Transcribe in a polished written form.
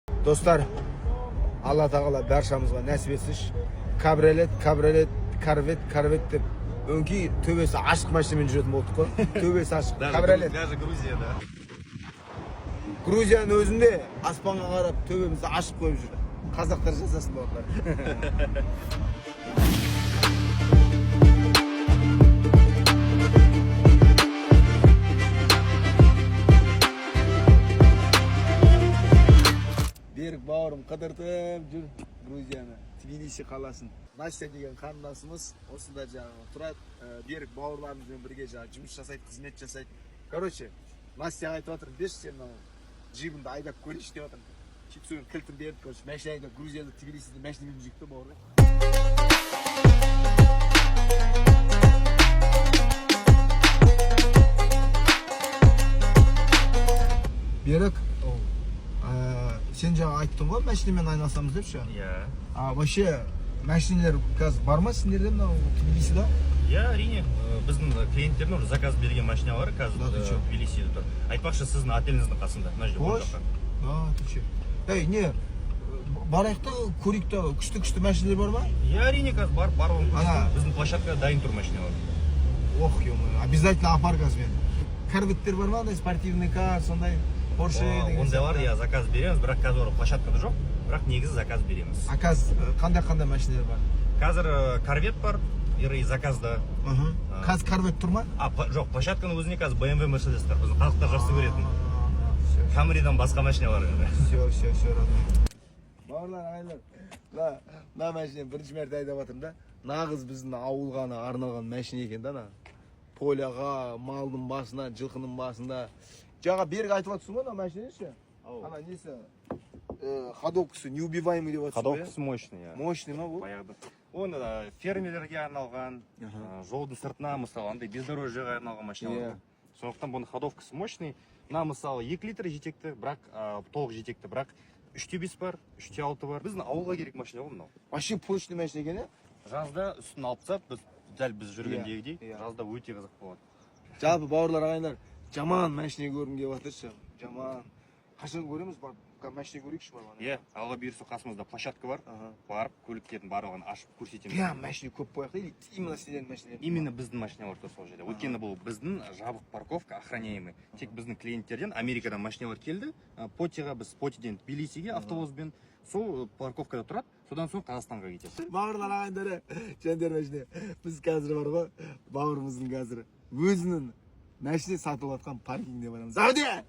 Достар, Алла Тағала баршамызға нәсіп етсінші. Кабриолет, кабриолет, Корвет, Корвет деп өңкей төбесі ашық машинамен жүретін болдық қой. Төбесі ашық кабриолет. Даже Грузия, да. Грузияның өзінде аспанға қарап, төбемізді ашып қойып жүр. Қазақтар жасасын, бауырлар. Берік бауырым қыдыртып жүр Грузияны, Тбилиси қаласын. Настя деген қарындасымыз осында жаңағы тұрады. Берік бауырларымызбен бірге жаңағы жұмыс жасайды, қызмет жасайды. Короче, Настяға айтып жатырмын: «Берші сен мынау джибіңді, айдап көрейінші», – деп жатырмын. Сөйтіп, соның кілтін берді. Короче, машина айдап, Грузияда, Тбилисиде машинамен жүрдік та, бауырлар. Берік, сен жаңа айттың ғой, машинамен айналысамыз деп ше. Иә. А вообще машиналар қазір бар ма сендерде, мынау Тбилисида? Иә, әрине. Біздің клиенттердің уже заказ берген машиналары қазір Да, ты чё? Тбилисиде тұр. Айтпақшы, сіздің отеліңіздің қасында, мына жерде, оң Қош. жақта. Да, ты че? Ей, не, барайық та, көрейік та, күшті күшті машиналар бар ма? Иә, әрине, қазір барып, барлығын Ана- көрсетемін. Біздің площадкада дайын тұр машиналар. Ох, ё, обязательно апар қазір мені. Корветтер бар ма, андай спортивный кар, сондай Порше деген Ондайлар сияқты? Иә, заказ береміз, бірақ қазір олар площадкада жоқ, бірақ негізі заказ береміз. А қазір қандай қандай машиналар бар? Қазір Корвет бар и заказда. Қазір Корвет тұр ма? А, жоқ, площадканың өзінде қазір BMW, Мерседестер, біздің халықтар жақсы көретін Камридан басқа машиналар енді. Все, все, все, родной. Бауырлар, ағайлар, мына машинаны бірінші мәрте айдап жатырмын да. Нағыз біздің ауылға ана арналған машина екен да, ана поляға, малдың басына, жылқының басында. Жаңа Берік айтып жатырсың ғой, мына машина ше? Ана несі? Ходовкасы неубиваемый деп жатырсың ғой, Ходовкасы мощный, иә. иә? Мощный ма бұл? Баяғыда оны да фермерлерге арналған, жолдың сыртына, мысалы, андай бездорожьеға арналған машиналар ғой. Сондықтан бұның ходовкасы мощный. Мына, мысалы, 2 литр жетекті, бірақ толық жетекті, бірақ 3,5 бар, 3,6 бар. Біздің ауылға керек машина ғой мынау. Вообще прочный машина екен, иә? Жазда үстін алып тастап, біз дәл біз жүргендегідей, жазда өте қызық болады. Жалпы, бауырлар, ағайындар, жаман машина көргім келіп жатыр ше. Жаман. Қашан көреміз, барып машина көрейікші барып ана. Иә, Алла бұйырса, қасымызда площадка бар. Барып, көліктердің барлығын ашып көрсетеміз. Прям машина көп қояйық та, или именно сендердің машиналарың? Именно біздің машиналар тұр сол жерде, өйткені бұл біздің жабық парковка, охраняемый. Тек біздің клиенттерден Америкадан машиналар келді, Потиға, біз Потиден Тбилисиге автобуспен, сол парковкада тұрады, содан соң Қазақстанға кетеді. Бауырлар, ағайындар, жандер, машина, біз қазір бар ғой, бауырымыздың қазір өзінің машина сатылып жатқан паркингіне барамыз. Ауде.